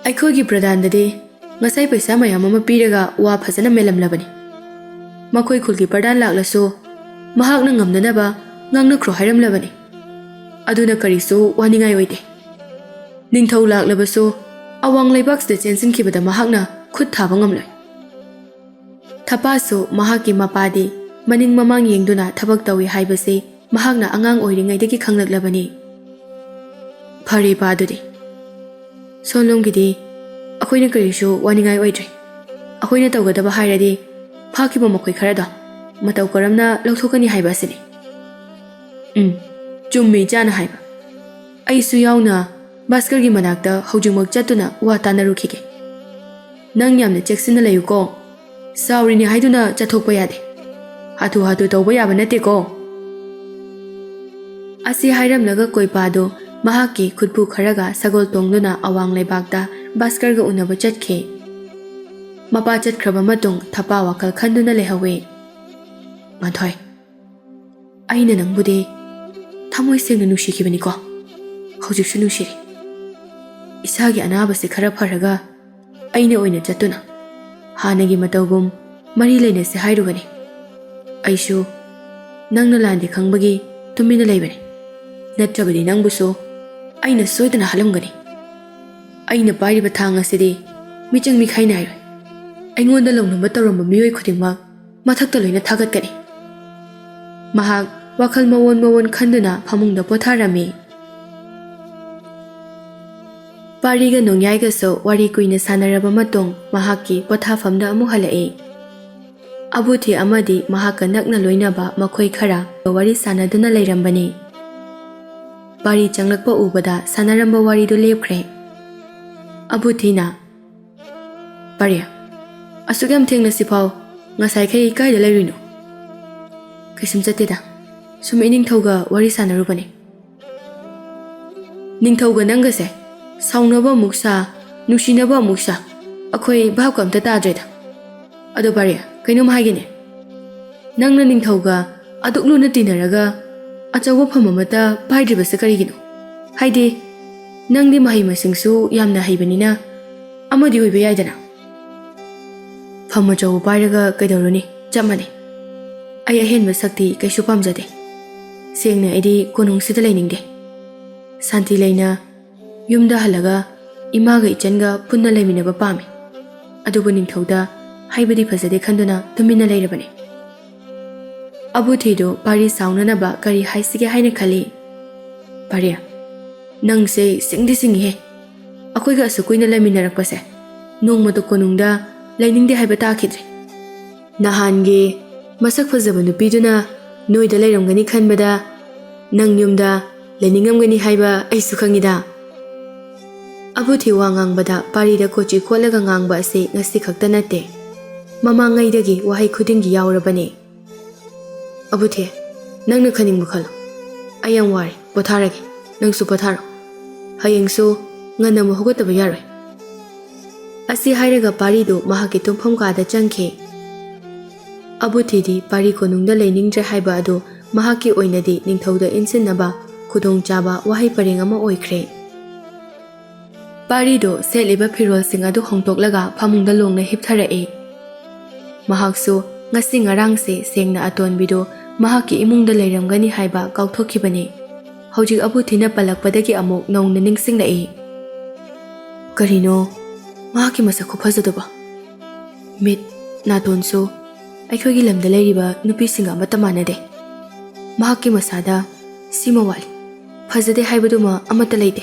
ꯑꯩꯈꯣꯏꯒꯤ ꯄ꯭ꯔꯙꯥꯟꯗꯗꯤ ꯉꯁꯥꯏ ꯄꯩꯁꯥ ꯃꯌꯥꯝ ꯑꯃ ꯄꯤꯔꯒ ꯋꯥ ꯐꯖꯅ ꯃꯦꯜꯂꯝꯂꯕꯅꯤ꯫ ꯃꯈꯣꯏ ꯈꯨꯜꯒꯤ ꯄ꯭ꯔꯙꯥꯟ ꯂꯥꯛꯂꯁꯨ ꯃꯍꯥꯛꯅ ꯉꯝꯅꯅꯕ ꯉꯥꯡꯅꯈ꯭ꯔꯣ ꯍꯥꯏꯔꯝꯂꯕꯅꯤ꯫ ꯑꯗꯨꯅ ꯀꯔꯤꯁꯨ ꯋꯥꯅꯤꯡꯉꯥꯏ ꯑꯣꯏꯗꯦ꯫ ꯅꯤꯡꯊꯧ ꯂꯥꯛꯂꯕꯁꯨ ꯑꯋꯥꯡ ꯂꯩꯕꯥꯛꯁꯤꯗ ꯆꯦꯟꯁꯤꯟꯈꯤꯕꯗ ꯃꯍꯥꯛꯅ ꯈꯨꯠ ꯊꯥꯕ ꯉꯝꯂꯣꯏ꯫ ꯊꯄꯥꯁꯨ ꯃꯍꯥꯛꯀꯤ ꯃꯄꯥꯗꯤ ꯃꯅꯤꯡ ꯃꯃꯥꯡ ꯌꯦꯡꯗꯨꯅ ꯊꯕꯛ ꯇꯧꯏ ꯍꯥꯏꯕꯁꯤ ꯃꯍꯥꯛꯅ ꯑꯉꯥꯡ ꯑꯣꯏꯔꯤꯉꯩꯗꯒꯤ ꯈꯪꯂꯛꯂꯕꯅꯤ꯫ ꯐꯔꯦꯕ ꯑꯗꯨꯗꯤ꯫ ꯁꯣꯝꯂꯣꯝꯒꯤꯗꯤ ꯑꯩꯈꯣꯏꯅ ꯀꯔꯤꯁꯨ ꯋꯥꯅꯤꯡꯉꯥꯏ ꯑꯣꯏꯗ꯭ꯔꯦ꯫ ꯑꯩꯈꯣꯏꯅ ꯇꯧꯒꯗꯕ ꯍꯥꯏꯔꯗꯤ ꯐꯥꯈꯤꯕ ꯃꯈꯣꯏ ꯈꯔꯗꯣ ꯃꯇꯧ ꯀꯔꯝꯅ ꯂꯧꯊꯣꯛꯀꯅꯤ ꯍꯥꯏꯕ ꯑꯁꯤꯅꯤ꯫ ꯎꯝ, ꯆꯨꯝꯃꯤ ꯏꯆꯥꯅ ꯍꯥꯏꯕ꯫ ꯑꯩꯁꯨ ꯌꯥꯎꯅ ꯚꯥꯁꯀꯔꯒꯤ ꯃꯅꯥꯛꯇ ꯍꯧꯖꯤꯛꯃꯛ ꯆꯠꯇꯨꯅ ꯋꯥ ꯇꯥꯅꯔꯨꯈꯤꯒꯦ꯫ ꯅꯪ ꯌꯥꯝꯅ ꯆꯦꯛꯁꯤꯟꯅ ꯂꯩꯌꯨꯀꯣ꯫ ꯆꯥꯎꯔꯤꯅꯤ ꯍꯥꯏꯗꯨꯅ ꯆꯠꯊꯣꯛꯄ ꯌꯥꯗꯦ꯫ ꯍꯥꯊꯨ ꯍꯥꯊꯨ ꯇꯧꯕ ꯌꯥꯕ ꯅꯠꯇꯦꯀꯣ꯫ ꯑꯁꯤ ꯍꯥꯏꯔꯝꯂꯒ ꯀꯣꯏꯄꯥꯗꯨ ꯃꯍꯥꯛꯀꯤ ꯈꯨꯠꯄꯨ ꯈꯔꯒ ꯁꯒꯣꯜ ꯇꯣꯡꯗꯨꯅ ꯑꯋꯥꯡ ꯂꯩꯕꯥꯛꯇ ꯚꯥꯁꯀꯔꯒ ꯎꯅꯕ ꯆꯠꯈꯤ꯫ ꯃꯄꯥ ꯆꯠꯈ꯭ꯔꯕ ꯃꯇꯨꯡ ꯊꯄꯥ ꯋꯥꯈꯜ ꯈꯟꯗꯨꯅ ꯂꯩꯍꯧꯋꯤ꯫ ꯉꯥꯟꯊꯣꯏ, ꯑꯩꯅ ꯅꯪꯕꯨꯗꯤ ꯊꯃꯣꯏ ꯁꯦꯡꯅ ꯅꯨꯡꯁꯤꯈꯤꯕꯅꯤꯀꯣ꯫ ꯍꯧꯖꯤꯛꯁꯨ ꯅꯨꯡꯁꯤꯔꯤ꯫ ꯏꯁꯥꯒꯤ ꯑꯅꯥꯕꯁꯤ ꯈꯔ ꯐꯔꯒ ꯑꯩꯅ ꯑꯣꯏꯅ ꯆꯠꯇꯨꯅ ꯍꯥꯟꯅꯒꯤ ꯃꯇꯧꯒꯨꯝ ꯃꯔꯤ ꯂꯩꯅꯁꯦ ꯍꯥꯏꯔꯨꯒꯅꯤ꯫ ꯑꯩꯁꯨ ꯅꯪꯅ ꯂꯥꯟꯗꯦ ꯈꯪꯕꯒꯤ ꯇꯨꯃꯤꯟꯅ ꯂꯩꯕꯅꯤ꯫ ꯅꯠꯇ꯭ꯔꯕꯗꯤ ꯅꯪꯕꯨꯁꯨ ꯑꯩꯅ ꯁꯣꯏꯗꯅ ꯍꯥꯠꯂꯝꯒꯅꯤ꯫ ꯑꯩꯅ ꯄꯥꯏꯔꯤꯕ ꯊꯥꯡ ꯑꯁꯤꯗꯤ ꯃꯤꯆꯪ ꯃꯤꯈꯥꯏ ꯅꯥꯏꯔꯣꯏ꯫ ꯑꯩꯉꯣꯟꯗ ꯂꯧꯅꯕ ꯇꯧꯔꯝꯕ ꯃꯤꯑꯣꯏ ꯈꯨꯗꯤꯡꯃꯛ ꯃꯊꯛꯇ ꯂꯣꯏꯅ ꯊꯥꯒꯠꯀꯅꯤ꯫ ꯃꯍꯥꯛ ꯋꯥꯈꯜ ꯃꯑꯣꯟ ꯃꯑꯣꯟ ꯈꯟꯗꯨꯅ ꯐꯃꯨꯡꯗ ꯄꯣꯊꯥꯔꯝꯃꯤ꯫ ꯄꯥꯔꯤꯒ ꯅꯣꯡꯌꯥꯏꯒꯁꯨ ꯋꯥꯔꯤ ꯀꯨꯏꯅ ꯁꯥꯟꯅꯔꯕ ꯃꯇꯨꯡ ꯃꯍꯥꯛꯀꯤ ꯄꯣꯊꯥꯐꯝꯗ ꯑꯃꯨꯛ ꯍꯜꯂꯛꯏ꯫ ꯑꯕꯨꯊꯤ ꯑꯃꯗꯤ ꯃꯍꯥꯛꯀ ꯅꯛꯅ ꯂꯣꯏꯅꯕ ꯃꯈꯣꯏ ꯈꯔ ꯋꯥꯔꯤ ꯁꯥꯟꯅꯗꯨꯅ ꯂꯩꯔꯝꯕꯅꯤ꯫ ꯄꯥꯔꯤ ꯆꯪꯂꯛꯄ ꯎꯕꯗ ꯁꯥꯟꯅꯔꯝꯕ ꯋꯥꯔꯤꯗꯨ ꯂꯦꯞꯈ꯭ꯔꯦ꯫ ꯑꯕꯨꯊꯤꯅ, "ꯄꯥꯔꯤ, ꯑꯁꯨꯛ ꯌꯥꯝ ꯊꯦꯡꯅ ꯁꯤꯐꯥꯎ ꯉꯁꯥꯏꯈꯩ ꯀꯥꯏꯗ ꯂꯩꯔꯨꯏꯅꯣ?" "ꯀꯩꯁꯨꯝ ꯆꯠꯇꯦꯗ, ꯁꯨꯝ ꯏꯅꯤꯡꯊꯧꯒ ꯋꯥꯔꯤ ꯁꯥꯟꯅꯔꯨꯕꯅꯦ꯫" "ꯅꯤꯡꯊꯧꯒ ꯅꯪꯒꯁꯦ ꯁꯥꯎꯅꯕ ꯑꯃꯨꯛ ꯁꯥ, ꯅꯨꯡꯁꯤꯅꯕ ꯑꯃꯨꯛ ꯁꯥ, ꯑꯩꯈꯣꯏ ꯚꯥꯞꯀ ꯑꯝꯇ ꯇꯥꯗ꯭ꯔꯦꯗ꯫ ꯑꯗꯣ ꯄꯥꯔꯤ, ꯀꯩꯅꯣꯝ ꯍꯥꯏꯒꯦꯅꯦ꯫ ꯅꯪꯅ ꯅꯤꯡꯊꯧꯒ ꯑꯗꯨꯛ ꯂꯨꯅ ꯇꯤꯟꯅꯔꯒ ꯑꯆꯧꯕ ꯐꯝ ꯑꯃꯠꯇ ꯄꯥꯏꯗ꯭ꯔꯤꯕꯁꯦ ꯀꯔꯤꯒꯤꯅꯣ? ꯍꯥꯏꯗꯤ, ꯅꯪꯗꯤ ꯃꯍꯩ ꯃꯁꯤꯡꯁꯨ ꯌꯥꯝꯅ ꯍꯩꯕꯅꯤꯅ ꯑꯃꯗꯤ ꯑꯣꯏꯕ ꯌꯥꯏꯗꯅ꯫ ꯐꯝ ꯑꯆꯧꯕ ꯄꯥꯏꯔꯒ ꯀꯩꯗꯧꯔꯨꯅꯤ? ꯆꯞ ꯃꯥꯟꯅꯩ꯫ ꯑꯩ ꯑꯍꯦꯟꯕ ꯁꯛꯇꯤ ꯀꯩꯁꯨ ꯄꯥꯝꯖꯗꯦ꯫ ꯁꯦꯡꯅ, ꯑꯩꯗꯤ ꯀꯣꯅꯨꯡꯁꯤꯗ ꯂꯩꯅꯤꯡꯗꯦ꯫ ꯁꯥꯟꯇꯤ ꯂꯩꯅ ꯌꯨꯝꯗ ꯍꯜꯂꯒ ꯏꯃꯥꯒ ꯏꯆꯟꯒ ꯄꯨꯟꯅ ꯂꯩꯃꯤꯟꯅꯕ ꯄꯥꯝꯃꯤ꯫ ꯑꯗꯨꯕꯨ ꯅꯤꯡꯊꯧꯗ ꯍꯥꯏꯕꯗꯤ ꯐꯖꯗꯦ ꯈꯟꯗꯨꯅ ꯇꯨꯃꯤꯟꯅ ꯂꯩꯔꯕꯅꯤ꯫ ꯑꯕꯨꯊꯤꯗꯨ ꯄꯥꯔꯤ ꯁꯥꯎꯅꯅꯕ ꯀꯔꯤ ꯍꯥꯏꯁꯤꯒꯦ ꯍꯥꯏꯅ ꯈꯜꯂꯤ꯫ "ꯄꯥꯔꯤ, ꯅꯪꯁꯦ ꯁꯤꯡꯗꯤ ꯁꯤꯡꯉꯤꯍꯦ꯫ ꯑꯩꯈꯣꯏꯒ ꯑꯁꯨꯛ ꯀꯨꯏꯅ ꯂꯩꯃꯤꯟꯅꯔꯛꯄꯁꯦ, ꯅꯣꯡꯃꯇ ꯀꯣꯅꯨꯡꯗ ꯂꯩꯅꯤꯡꯗꯦ ꯍꯥꯏꯕ ꯇꯥꯈꯤꯗ꯭ꯔꯦ꯫ ꯅꯍꯥꯟꯒꯤ ꯃꯁꯛ ꯐꯖꯕ ꯅꯨꯄꯤꯗꯨꯅ ꯅꯣꯏꯗ ꯂꯩꯔꯝꯒꯅꯤ ꯈꯟꯕꯗ, ꯅꯪ ꯌꯨꯝꯗ ꯂꯩꯅꯤꯡꯉꯝꯒꯅꯤ ꯍꯥꯏꯕ ꯑꯩꯁꯨ ꯈꯪꯉꯤꯗ꯫" ꯑꯕꯨꯊꯤ ꯋꯥ ꯉꯥꯡꯕꯗ ꯄꯥꯔꯤꯗ ꯀꯣꯆꯤ ꯈꯣꯠꯂꯒ ꯉꯥꯡꯕ ꯑꯁꯤ ꯉꯁꯤ ꯈꯛꯇ ꯅꯠꯇꯦ, ꯃꯃꯥꯡꯉꯩꯗꯒꯤ ꯋꯥꯍꯩ ꯈꯨꯗꯤꯡꯒꯤ ꯌꯥꯎꯔꯕꯅꯤ꯫ "ꯑꯕꯨꯊꯤ, ꯅꯪꯅ ꯈꯟꯅꯤꯡꯕ ꯈꯜꯂꯣ꯫ ꯑꯩ ꯌꯥꯝ ꯋꯥꯔꯦ, ꯄꯣꯊꯥꯔꯒꯦ꯫ ꯅꯪꯁꯨ ꯄꯣꯊꯥꯔꯣ꯫ ꯍꯌꯦꯡꯁꯨ ꯉꯟꯅ ꯑꯃꯨꯛ ꯍꯧꯒꯠꯇꯕ ꯌꯥꯔꯣꯏ꯫" ꯑꯁꯤ ꯍꯥꯏꯔꯒ ꯄꯥꯔꯤꯗꯨ ꯃꯍꯥꯛꯀꯤ ꯇꯨꯝꯐꯝ ꯀꯥꯗ ꯆꯪꯈꯤ꯫ ꯑꯕꯨꯊꯤꯗꯤ ꯄꯥꯔꯤ ꯀꯣꯅꯨꯡꯗ ꯂꯩꯅꯤꯡꯗ꯭ꯔꯦ ꯍꯥꯏꯕ ꯑꯗꯨ ꯃꯍꯥꯛꯀꯤ ꯑꯣꯏꯅꯗꯤ ꯅꯤꯡꯊꯧꯗ ꯏꯟꯁꯤꯟꯅꯕ ꯈꯨꯗꯣꯡꯆꯥꯕ ꯋꯥꯍꯩ ꯄꯔꯦꯡ ꯑꯃ ꯑꯣꯏꯈ꯭ꯔꯦ꯫ ꯄꯥꯔꯤꯗꯨ ꯁꯦꯠꯂꯤꯕ ꯐꯤꯔꯣꯜꯁꯤꯡ ꯑꯗꯨ ꯍꯣꯡꯗꯣꯛꯂꯒ ꯐꯃꯨꯡꯗ ꯂꯣꯡꯅ ꯍꯤꯞꯊꯔꯛꯏ꯫ ꯃꯍꯥꯛꯁꯨ ꯉꯁꯤ ꯉꯔꯥꯡꯁꯦ ꯁꯦꯡꯅ ꯑꯇꯣꯟꯕꯤꯗꯨ ꯃꯍꯥꯛꯀꯤ ꯏꯃꯨꯡꯗ ꯂꯩꯔꯝꯒꯅꯤ ꯍꯥꯏꯕ ꯀꯥꯎꯊꯣꯛꯈꯤꯕꯅꯤ꯫ ꯍꯧꯖꯤꯛ ꯑꯕꯨꯊꯤꯅ ꯄꯜꯂꯛꯄꯗꯒꯤ ꯑꯃꯨꯛ ꯅꯧꯅ ꯅꯤꯡꯁꯤꯡꯂꯛꯏ꯫ ꯀꯔꯤꯅꯣ ꯃꯍꯥꯛꯀꯤ ꯃꯁꯛ ꯈꯨꯐꯖꯗꯨꯕꯣ? ꯃꯤꯠ, ꯅꯥꯇꯣꯟꯁꯨ ꯑꯩꯈꯣꯏꯒꯤ ꯂꯝꯗ ꯂꯩꯔꯤꯕ ꯅꯨꯄꯤꯁꯤꯡꯒ ꯑꯃꯠꯇ ꯃꯥꯟꯅꯗꯦ꯫ ꯃꯍꯥꯛꯀꯤ ꯃꯁꯥꯗ ꯁꯤꯃ ꯋꯥꯠꯂꯤ, ꯐꯖꯗꯦ ꯍꯥꯏꯕꯗꯨꯃ ꯑꯃꯠꯇ ꯂꯩꯇꯦ꯫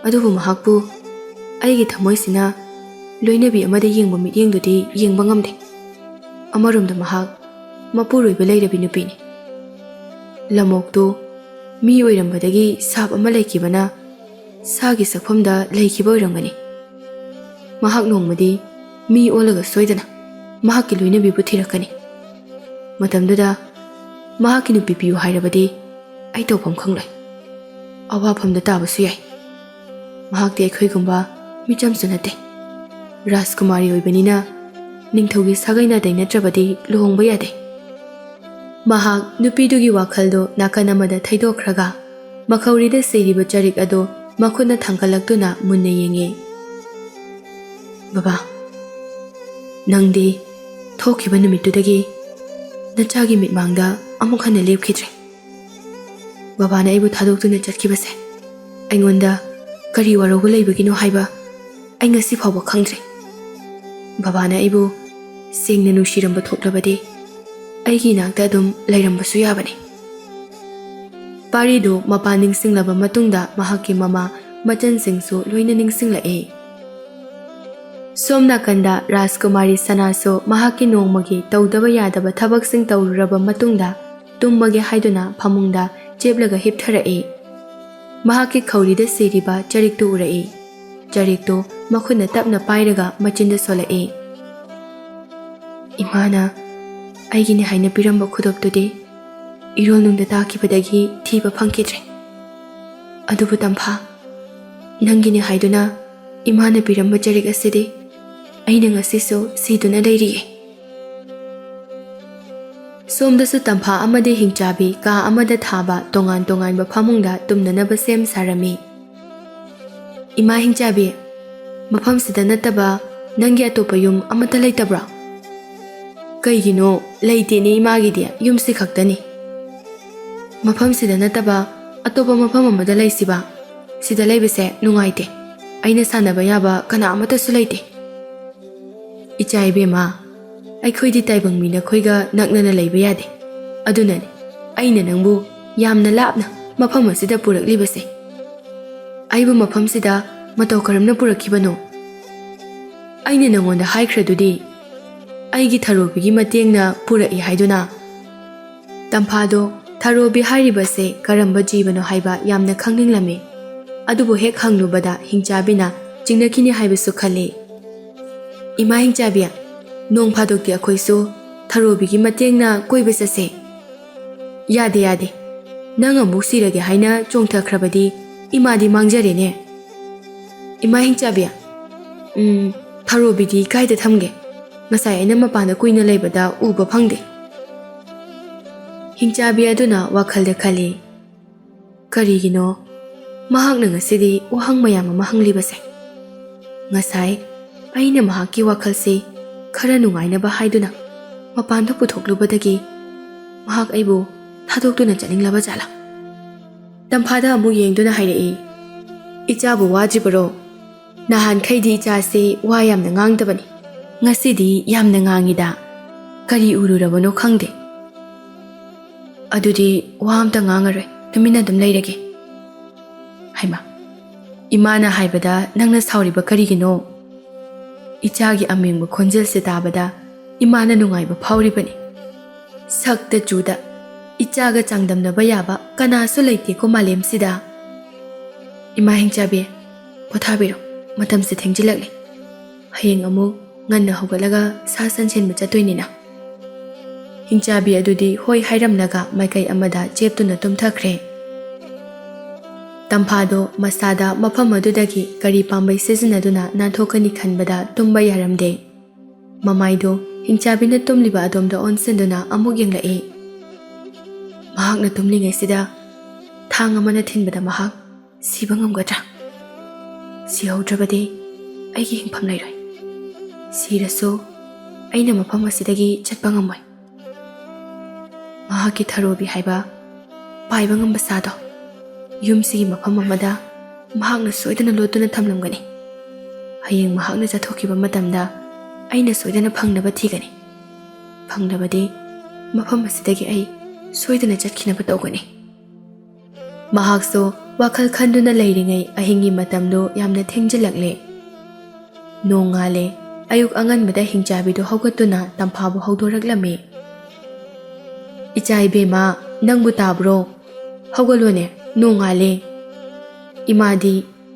ꯑꯗꯨꯕꯨ ꯃꯍꯥꯛꯄꯨ ꯑꯩꯒꯤ ꯊꯃꯣꯏꯁꯤꯅ ꯂꯣꯏꯅꯕꯤ ꯑꯃꯗ ꯌꯦꯡꯕ ꯃꯤꯠꯌꯦꯡꯗꯨꯗꯤ ꯌꯦꯡꯕ ꯉꯝꯗꯦ꯫ ꯑꯃꯔꯣꯝꯗ ꯃꯍꯥꯛ ꯃꯄꯨꯔꯣꯏꯕ ꯂꯩꯔꯕꯤ ꯅꯨꯄꯤꯅꯤ꯫ ꯂꯝꯑꯣꯛꯇꯨ ꯃꯤ ꯑꯣꯏꯔꯝꯕꯗꯒꯤ ꯁꯥꯞ ꯑꯃ ꯂꯩꯈꯤꯕꯅ ꯁꯥꯒꯤ ꯁꯛꯐꯝꯗ ꯂꯩꯈꯤꯕ ꯑꯣꯏꯔꯝꯒꯅꯤ꯫ ꯃꯍꯥꯛ ꯅꯣꯡꯃꯗꯤ ꯃꯤ ꯑꯣꯜꯂꯒ ꯁꯣꯏꯗꯅ ꯃꯍꯥꯛꯀꯤ ꯂꯣꯏꯅꯕꯤꯕꯨ ꯊꯤꯔꯛꯀꯅꯤ꯫ ꯃꯇꯝꯗꯨꯗ ꯃꯍꯥꯛꯀꯤ ꯅꯨꯄꯤ ꯄꯤꯌꯨ ꯍꯥꯏꯔꯕꯗꯤ ꯑꯩ ꯇꯧꯐꯝ ꯈꯪꯂꯣꯏ꯫ ꯑꯋꯥꯐꯝꯗ ꯇꯥꯕꯁꯨ ꯌꯥꯏ꯫ ꯃꯍꯥꯛꯇꯤ ꯑꯩꯈꯣꯏꯒꯨꯝꯕ ꯃꯤꯆꯝꯁꯨ ꯅꯠꯇꯦ꯫ ꯔꯥꯖꯀꯨꯃꯥꯔꯤ ꯑꯣꯏꯕꯅꯤꯅ ꯅꯤꯡꯊꯧꯒꯤ ꯁꯥꯒꯩ ꯅꯥꯇꯩ ꯅꯠꯇ꯭ꯔꯕꯗꯤ ꯂꯨꯍꯣꯡꯕ ꯌꯥꯗꯦ꯫ ꯃꯍꯥꯛ ꯅꯨꯄꯤꯗꯨꯒꯤ ꯋꯥꯈꯜꯗꯨ ꯅꯥꯀꯟ ꯑꯃꯗ ꯊꯩꯗꯣꯛꯈ꯭ꯔꯒ ꯃꯈꯧꯔꯤꯗ ꯁꯤꯔꯤꯕ ꯆꯔꯤꯛ ꯑꯗꯨ ꯃꯈꯨꯠꯅ ꯊꯥꯡꯒꯠꯂꯛꯇꯨꯅ ꯃꯨꯟꯅ ꯌꯦꯡꯉꯤ꯫ "ꯕꯕꯥ, ꯅꯪꯗꯤ ꯊꯣꯛꯈꯤꯕ ꯅꯨꯃꯤꯠꯇꯨꯗꯒꯤ ꯅꯆꯥꯒꯤ ꯃꯤꯠꯃꯥꯡꯗ ꯑꯃꯨꯛ ꯍꯟꯅ ꯂꯦꯞꯈꯤꯗ꯭ꯔꯦ꯫ ꯕꯕꯥꯅ ꯑꯩꯕꯨ ꯊꯥꯗꯣꯛꯇꯨꯅ ꯆꯠꯈꯤꯕꯁꯦ ꯑꯩꯉꯣꯟꯗ ꯀꯔꯤ ꯋꯥꯔꯧꯕ ꯂꯩꯕꯒꯤꯅꯣ ꯍꯥꯏꯕ ꯑꯩ ꯉꯁꯤ ꯐꯥꯎꯕ ꯈꯪꯗ꯭ꯔꯤ꯫ ꯕꯕꯥꯅ ꯑꯩꯕꯨ ꯁꯦꯡꯅ ꯅꯨꯡꯁꯤꯔꯝꯕ ꯊꯣꯛꯂꯕꯗꯤ ꯑꯩꯒꯤ ꯏꯅꯥꯛꯇ ꯑꯗꯨꯝ ꯂꯩꯔꯝꯕꯁꯨ ꯌꯥꯕꯅꯤ"꯫ ꯄꯥꯔꯤꯗꯨ ꯃꯄꯥ ꯅꯤꯡꯁꯤꯡꯂꯕ ꯃꯇꯨꯡꯗ ꯃꯍꯥꯛꯀꯤ ꯃꯃꯥ ꯃꯆꯟꯁꯤꯡꯁꯨ ꯂꯣꯏꯅ ꯅꯤꯡꯁꯤꯡꯂꯛꯏ꯫ ꯁꯣꯝ ꯅꯥꯀꯟꯗ ꯔꯥꯖꯀꯨꯃꯥꯔꯤ ꯁꯅꯥꯁꯨ ꯃꯍꯥꯛꯀꯤ ꯅꯣꯡꯃꯒꯤ ꯇꯧꯗꯕ ꯌꯥꯗꯕ ꯊꯕꯛꯁꯤꯡ ꯇꯧꯔꯨꯔꯕ ꯃꯇꯨꯡꯗ ꯇꯨꯝꯃꯒꯦ ꯍꯥꯏꯗꯨꯅ ꯐꯃꯨꯡꯗ ꯆꯦꯞꯂꯒ ꯍꯤꯞꯊꯔꯛꯏ꯫ ꯃꯍꯥꯛꯀꯤ ꯈꯧꯔꯤꯗ ꯁꯤꯔꯤꯕ ꯆꯔꯤꯛꯇꯨ ꯎꯔꯛꯏ꯫ ꯆꯔꯤꯛꯇꯨ ꯃꯈꯨꯠꯅ ꯇꯞꯅ ꯄꯥꯏꯔꯒ ꯃꯆꯤꯟꯗ ꯁꯣꯜꯂꯛꯏ꯫ "ꯏꯃꯥꯅ ꯑꯩꯒꯤꯅꯤ ꯍꯥꯏꯅ ꯄꯤꯔꯝꯕ ꯈꯨꯗꯣꯞꯇꯨꯗꯤ ꯏꯔꯣꯜꯅꯨꯡꯗ ꯇꯥꯈꯤꯕꯗꯒꯤ ꯊꯤꯕ ꯐꯪꯈꯤꯗ꯭ꯔꯦ꯫ ꯑꯗꯨꯕꯨ ꯇꯝꯐꯥ, ꯅꯪꯒꯤꯅꯤ ꯍꯥꯏꯗꯨꯅ ꯏꯃꯥꯅ ꯄꯤꯔꯝꯕ ꯆꯔꯤꯛ ꯑꯁꯤꯗꯤ ꯑꯩꯅ ꯉꯁꯤꯁꯨ ꯁꯤꯗꯨꯅ ꯂꯩꯔꯤꯌꯦ"꯫ ꯁꯣꯝꯗꯁꯨ ꯇꯝꯐꯥ ꯑꯃꯗꯤ ꯍꯤꯡꯆꯥꯕꯤ ꯀꯥ ꯑꯃꯗ ꯊꯥꯕ ꯇꯣꯉꯥꯟ ꯇꯣꯉꯥꯟꯕ ꯐꯃꯨꯡꯗ ꯇꯨꯝꯅꯅꯕ ꯁꯦꯝ ꯁꯥꯔꯝꯃꯤ꯫ "ꯏꯃꯥ ꯍꯤꯡꯆꯥꯕꯤ, ꯃꯐꯝꯁꯤꯗ ꯅꯠꯇꯕ ꯅꯪꯒꯤ ꯑꯇꯣꯞꯄ ꯌꯨꯝ ꯑꯃꯠꯇ ꯂꯩꯇꯕ꯭ꯔꯣ?" "ꯀꯩꯒꯤꯅꯣ? ꯂꯩꯇꯦꯅꯦ ꯏꯃꯥꯒꯤꯗꯤ, ꯌꯨꯝꯁꯤ ꯈꯛꯇꯅꯤ"꯫ "ꯃꯐꯝꯁꯤꯗ ꯅꯠꯇꯕ ꯑꯇꯣꯞꯄ ꯃꯐꯝ ꯑꯃꯗ ꯂꯩꯁꯤꯕ? ꯁꯤꯗ ꯂꯩꯕꯁꯦ ꯅꯨꯡꯉꯥꯏꯇꯦ꯫ ꯑꯩꯅ ꯁꯥꯟꯅꯕ ꯌꯥꯕ ꯀꯅꯥ ꯑꯃꯠꯇꯁꯨ ꯂꯩꯇꯦ"꯫ "ꯏꯆꯥ ꯏꯕꯦꯝꯃ, ꯑꯩꯈꯣꯏꯗꯤ ꯇꯥꯏꯕꯪ ꯃꯤ ꯅꯈꯣꯏꯒ ꯅꯛꯅꯅ ꯂꯩꯕ ꯌꯥꯗꯦ꯫ ꯑꯗꯨꯅꯅꯤ ꯑꯩꯅ ꯅꯪꯕꯨ ꯌꯥꯝꯅ ꯂꯥꯞꯅ ꯃꯐꯝ ꯑꯁꯤꯗ ꯄꯨꯔꯛꯂꯤꯕꯁꯦ꯫ ꯑꯩꯕꯨ ꯃꯐꯝꯁꯤꯗ ꯃꯇꯧ ꯀꯔꯝꯅ ꯄꯨꯔꯛꯈꯤꯕꯅꯣ? ꯑꯩꯅ ꯅꯉꯣꯟꯗ ꯍꯥꯏꯈ꯭ꯔꯗꯨꯗꯤ, ꯑꯩꯒꯤ ꯊꯔꯣꯕꯤꯒꯤ ꯃꯇꯦꯡꯅ ꯄꯨꯔꯛꯏ ꯍꯥꯏꯗꯨꯅ"꯫ ꯇꯝꯐꯥꯗꯣ ꯊꯔꯣꯕꯤ ꯍꯥꯏꯔꯤꯕꯁꯦ ꯀꯔꯝꯕ ꯖꯤꯕꯅꯣ ꯍꯥꯏꯕ ꯌꯥꯝꯅ ꯈꯪꯅꯤꯡꯂꯝꯃꯤ꯫ ꯑꯗꯨꯕꯨ ꯍꯦꯛ ꯍꯪꯂꯨꯕꯗ ꯍꯤꯡꯆꯥꯕꯤꯅ ꯆꯤꯡꯅꯈꯤꯅꯤ ꯍꯥꯏꯕꯁꯨ ꯈꯜꯂꯤ꯫ "ꯏꯃꯥ ꯍꯤꯡꯆꯥꯕꯤ, ꯅꯣꯡ ꯐꯥꯗꯣꯛꯇꯤ ꯑꯩꯈꯣꯏꯁꯨ ꯊꯔꯣꯕꯤꯒꯤ ꯃꯇꯦꯡꯅ ꯀꯣꯏꯕ ꯆꯠꯁꯦ"꯫ "ꯌꯥꯗꯦ, ꯌꯥꯗꯦ꯫ ꯅꯪ ꯑꯃꯨꯛ ꯁꯤꯔꯒꯦ ꯍꯥꯏꯅ ꯆꯣꯡꯊꯈ꯭ꯔꯕꯗꯤ ꯏꯃꯥꯗꯤ ꯃꯥꯡꯖꯔꯦꯅꯦ"꯫ "ꯏꯃꯥ ꯍꯤꯡꯆꯥꯕꯤ, ꯎꯝ, ꯊꯔꯣꯕꯤꯗꯤ ꯀꯥꯏꯗ ꯊꯝꯒꯦ? ꯉꯁꯥꯏ ꯑꯩꯅ ꯃꯄꯥꯟꯗ ꯀꯨꯏꯅ ꯂꯩꯕꯗ ꯎꯕ ꯐꯪꯗꯦ"꯫ ꯍꯤꯡꯆꯥꯕꯤ ꯑꯗꯨꯅ ꯋꯥꯈꯜꯗ ꯈꯜꯂꯤ, "ꯀꯔꯤꯒꯤꯅꯣ ꯃꯍꯥꯛꯅ ꯉꯁꯤꯗꯤ ꯋꯥꯍꯪ ꯃꯌꯥꯝ ꯑꯃ ꯍꯪꯂꯤꯕꯁꯦ? ꯉꯁꯥꯏ ꯑꯩꯅ ꯃꯍꯥꯛꯀꯤ ꯋꯥꯈꯜꯁꯤ ꯈꯔ ꯅꯨꯡꯉꯥꯏꯅꯕ ꯍꯥꯏꯗꯨꯅ ꯃꯄꯥꯟꯗ ꯄꯨꯊꯣꯛꯂꯨꯕꯗꯒꯤ ꯃꯍꯥꯛ ꯑꯩꯕꯨ ꯊꯥꯗꯣꯛꯇꯨꯅ ꯆꯠꯅꯤꯡꯂꯕ ꯖꯥꯠꯂꯥ?" ꯇꯝꯐꯥꯗ ꯑꯃꯨꯛ ꯌꯦꯡꯗꯨꯅ ꯍꯥꯏꯔꯛꯏ, "ꯏꯆꯥꯕꯨ ꯋꯥꯗ꯭ꯔꯤꯕꯔꯣ? ꯅꯍꯥꯟꯈꯩꯗꯤ ꯏꯆꯥꯁꯤ ꯋꯥ ꯌꯥꯝꯅ ꯉꯥꯡꯗꯕꯅꯤ, ꯉꯁꯤꯗꯤ ꯌꯥꯝꯅ ꯉꯥꯡꯉꯤꯗ꯫ ꯀꯔꯤ ꯎꯔꯨꯔꯕꯅꯣ ꯈꯪꯗꯦ꯫ ꯑꯗꯨꯗꯤ ꯋꯥ ꯑꯝꯇ ꯉꯥꯡꯉꯔꯣꯏ, ꯇꯨꯃꯤꯟꯅ ꯑꯗꯨꯝ ꯂꯩꯔꯒꯦ꯫ ꯍꯩꯃꯥ, ꯏꯃꯥꯅ ꯍꯥꯏꯕꯗ ꯅꯪꯅ ꯁꯥꯎꯔꯤꯕ ꯀꯔꯤꯒꯤꯅꯣ?" ꯏꯆꯥꯒꯤ ꯑꯃꯦꯡꯕ ꯈꯣꯟꯖꯦꯜꯁꯦ ꯇꯥꯕꯗ ꯏꯃꯥꯅ ꯅꯨꯡꯉꯥꯏꯕ ꯐꯥꯎꯔꯤꯕꯅꯤ꯫ ꯁꯛꯇ ꯆꯨꯗ ꯏꯆꯥꯒ ꯆꯥꯡꯗꯝꯅꯕ ꯌꯥꯕ ꯀꯅꯥꯁꯨ ꯂꯩꯇꯦꯀꯣ ꯃꯥꯂꯦꯝꯁꯤꯗ꯫ "ꯏꯃꯥ ꯍꯤꯡꯆꯥꯕꯤ, ꯄꯣꯊꯥꯕꯤꯔꯣ, ꯃꯇꯝꯁꯦ ꯊꯦꯡꯖꯤꯜꯂꯛꯂꯦ꯫ ꯍꯌꯦꯡ ꯑꯃꯨꯛ ꯉꯟꯅ ꯍꯧꯒꯠꯂꯒ ꯁꯥ ꯁꯟ ꯁꯦꯟꯕ ꯆꯠꯇꯣꯏꯅꯤꯅ꯫" ꯍꯤꯡꯆꯥꯕꯤ ꯑꯗꯨꯗꯤ ꯍꯣꯏ ꯍꯥꯏꯔꯝꯂꯒ ꯃꯥꯏꯀꯩ ꯑꯃꯗ ꯆꯦꯞꯇꯨꯅ ꯇꯨꯝꯊꯈ꯭ꯔꯦ꯫ ꯇꯝꯐꯥꯗꯣ ꯃꯁꯥꯗ ꯃꯐꯝ ꯑꯗꯨꯗꯒꯤ ꯀꯔꯤ ꯄꯥꯝꯕꯩ ꯁꯤꯖꯤꯟꯅꯗꯨꯅ ꯅꯥꯟꯊꯣꯛꯀꯅꯤ ꯈꯟꯕꯗ ꯇꯨꯝꯕ ꯌꯥꯔꯝꯗꯦ꯫ ꯃꯃꯥꯏꯗꯣ ꯍꯤꯡꯆꯥꯕꯤꯅ ꯇꯨꯝꯂꯤꯕ ꯑꯗꯣꯝꯗ ꯑꯣꯟꯁꯤꯟꯗꯨꯅ ꯑꯃꯨꯛ ꯌꯦꯡꯂꯛꯏ꯫ ꯃꯍꯥꯛꯅ ꯇꯨꯝꯂꯤꯉꯩꯁꯤꯗ ꯊꯥꯡ ꯑꯃꯅ ꯊꯤꯟꯕꯗ ꯃꯍꯥꯛ ꯁꯤꯕ ꯉꯝꯒꯗ꯭ꯔꯥ? ꯁꯤꯍꯧꯗ꯭ꯔꯕꯗꯤ ꯑꯩꯒꯤ ꯍꯤꯡꯐꯝ ꯂꯩꯔꯣꯏ꯫ ꯁꯤꯔꯁꯨ ꯑꯩꯅ ꯃꯐꯝ ꯑꯁꯤꯗꯒꯤ ꯆꯠꯄ ꯉꯝꯃꯣꯏ꯫ ꯃꯍꯥꯛꯀꯤ ꯊꯔꯣꯕꯤ ꯍꯥꯏꯕ ꯄꯥꯏꯕ ꯉꯝꯕ ꯁꯥꯗꯣ ꯌꯨꯝꯁꯤꯒꯤ ꯃꯐꯝ ꯑꯃꯗ ꯃꯍꯥꯛꯅ ꯁꯣꯏꯗꯅ ꯂꯣꯠꯇꯨꯅ ꯊꯝꯂꯝꯒꯅꯤ꯫ ꯍꯌꯦꯡ ꯃꯍꯥꯛꯅ ꯆꯠꯊꯣꯛꯈꯤꯕ ꯃꯇꯝꯗ ꯑꯩꯅ ꯁꯣꯏꯗꯅ ꯐꯪꯅꯕ ꯊꯤꯒꯅꯤ꯫ ꯐꯪꯂꯕꯗꯤ ꯃꯐꯝ ꯑꯁꯤꯗꯒꯤ ꯑꯩ ꯁꯣꯏꯗꯅ ꯆꯠꯈꯤꯅꯕ ꯇꯧꯒꯅꯤ꯫" ꯃꯍꯥꯛꯁꯨ ꯋꯥꯈꯜ ꯈꯟꯗꯨꯅ ꯂꯩꯔꯤꯉꯩ ꯑꯍꯤꯡꯒꯤ ꯃꯇꯝꯗꯨ ꯌꯥꯝꯅ ꯊꯦꯡꯖꯤꯜꯂꯛꯂꯦ꯫ ꯅꯣꯡꯉꯥꯜꯂꯦ꯫ ꯑꯌꯨꯛ ꯑꯉꯟꯕꯗ ꯍꯤꯡꯆꯥꯕꯤꯗꯨ ꯍꯧꯒꯠꯇꯨꯅ ꯇꯝꯐꯥꯕꯨ ꯍꯧꯗꯣꯔꯛꯂꯝꯃꯤ꯫ "ꯏꯆꯥ ꯏꯕꯦꯝꯃ, ꯅꯪꯕꯨ ꯇꯥꯕ꯭ꯔꯣ? ꯍꯧꯒꯠꯂꯣꯅꯦ, ꯅꯣꯡꯉꯥꯜꯂꯦ꯫ ꯏꯃꯥꯗꯤ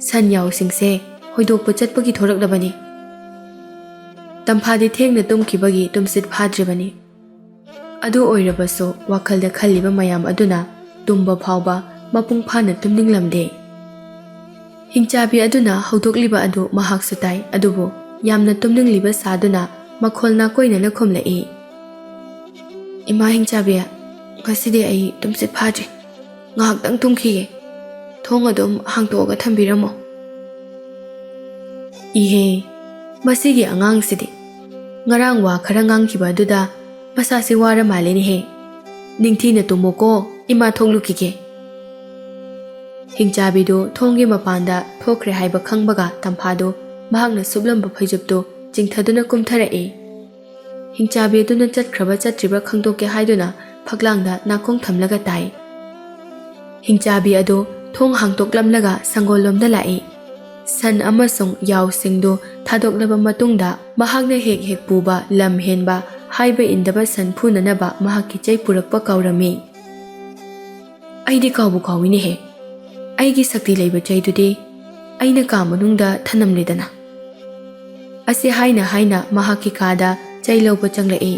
ꯁꯟ ꯌꯥꯎꯁꯤꯡꯁꯦ ꯍꯣꯏꯗꯣꯛꯄ ꯆꯠꯄꯒꯤ ꯊꯣꯔꯛꯂꯕꯅꯤ꯫" ꯇꯝꯐꯥꯗꯤ ꯊꯦꯡꯅ ꯇꯨꯝꯈꯤꯕꯒꯤ ꯇꯨꯝꯁꯤꯠ ꯐꯥꯗ꯭ꯔꯤꯕꯅꯤ꯫ ꯑꯗꯨ ꯑꯣꯏꯔꯕꯁꯨ ꯋꯥꯈꯜꯗ ꯈꯜꯂꯤꯕ ꯃꯌꯥꯝ ꯑꯗꯨꯅ ꯇꯨꯝꯕ ꯐꯥꯎꯕ ꯃꯄꯨꯡ ꯐꯥꯅ ꯇꯨꯝꯅꯤꯡꯂꯝꯗꯦ꯫ ꯍꯤꯡꯆꯥꯕꯤ ꯑꯗꯨꯅ ꯍꯧꯗꯣꯛꯂꯤꯕ ꯑꯗꯨ ꯃꯍꯥꯛꯁꯨ ꯇꯥꯏ, ꯑꯗꯨꯕꯨ ꯌꯥꯝꯅ ꯇꯨꯝꯅꯤꯡꯂꯤꯕ ꯁꯥꯗꯨꯅ ꯃꯈꯣꯜ ꯅꯥꯀꯣꯏꯅꯅ ꯈꯨꯝꯂꯛꯏ, "ꯏꯃꯥ ꯍꯤꯡꯆꯥꯕꯤ, "ꯉꯁꯤꯗꯤ ꯑꯩ ꯇꯨꯝꯁꯤꯠ ꯐꯥꯗ꯭ꯔꯤ꯫ ꯉꯥꯏꯍꯥꯛꯇꯪ ꯇꯨꯝꯈꯤꯒꯦ꯫ ꯊꯣꯡ ꯑꯗꯨꯝ ꯍꯥꯡꯇꯣꯛꯑꯒ ꯊꯝꯕꯤꯔꯝꯃꯣ꯫" "ꯏꯍꯦ, ꯃꯁꯤꯒꯤ ꯑꯉꯥꯡꯁꯤꯗꯤ ꯉꯔꯥꯡ ꯋꯥ ꯈꯔ ꯉꯥꯡꯈꯤꯕ ꯑꯗꯨꯗ ꯃꯁꯥꯁꯤ ꯋꯥꯔ ꯃꯥꯜꯂꯦꯅꯦꯍꯦ꯫ ꯅꯤꯡꯊꯤꯅ ꯇꯨꯝꯃꯣꯀꯣ, ꯏꯃꯥ ꯊꯣꯛꯂꯨꯈꯤꯒꯦ꯫" ꯍꯤꯡꯆꯥꯕꯤꯗꯨ ꯊꯣꯡꯒꯤ ꯃꯄꯥꯟꯗ ꯊꯣꯛꯈ꯭ꯔꯦ ꯍꯥꯏꯕ ꯈꯪꯕꯒ ꯇꯝꯐꯥꯗꯨ ꯃꯍꯥꯛꯅ ꯁꯨꯞꯂꯝꯕ ꯐꯩꯖꯨꯞꯇꯨ ꯆꯤꯡꯊꯗꯨꯅ ꯀꯨꯝꯊꯔꯛꯏ꯫ ꯍꯤꯡꯆꯥꯕꯤ ꯑꯗꯨꯅ ꯆꯠꯈ꯭ꯔꯕ ꯆꯠꯇ꯭ꯔꯤꯕ꯭ꯔꯥ ꯈꯪꯗꯣꯛꯀꯦ ꯍꯥꯏꯗꯨꯅ ꯐꯛꯂꯥꯡꯗ ꯅꯥꯀꯣꯡ ꯊꯝꯂꯒ ꯇꯥꯏ꯫ ꯍꯤꯡꯆꯥꯕꯤ ꯑꯗꯨ ꯊꯣꯡ ꯍꯥꯡꯇꯣꯛꯂꯝꯂꯒ ꯁꯪꯒꯣꯜꯂꯣꯝꯗ ꯂꯥꯛꯏ꯫ ꯁꯟ ꯑꯃꯁꯨꯡ ꯌꯥꯎꯁꯤꯡꯗꯨ ꯊꯥꯗꯣꯛꯂꯕ ꯃꯇꯨꯡꯗ ꯃꯍꯥꯛꯅ ꯍꯦꯛ ꯍꯦꯛ ꯄꯨꯕ ꯂꯝ ꯍꯦꯟꯕ, ꯍꯥꯏꯕ ꯏꯟꯗꯕ ꯁꯟ ꯐꯨꯅꯅꯕ ꯃꯍꯥꯛꯀꯤ ꯆꯩ ꯄꯨꯔꯛꯄ ꯀꯥꯎꯔꯝꯃꯤ꯫ "ꯑꯩꯗꯤ ꯀꯥꯎꯕꯨ ꯀꯥꯎꯏꯅꯦꯍꯦ꯫ ꯑꯩꯒꯤ ꯁꯛꯇꯤ ꯂꯩꯕ ꯆꯩꯗꯨꯗꯤ ꯑꯩꯅ ꯀꯥ ꯃꯅꯨꯡꯗ ꯊꯅꯝꯂꯦꯗꯅ꯫" ꯑꯁꯤ ꯍꯥꯏꯅ ꯍꯥꯏꯅ ꯃꯍꯥꯛꯀꯤ ꯀꯥꯗ ꯆꯩ ꯂꯧꯕ ꯆꯪꯂꯛꯏ꯫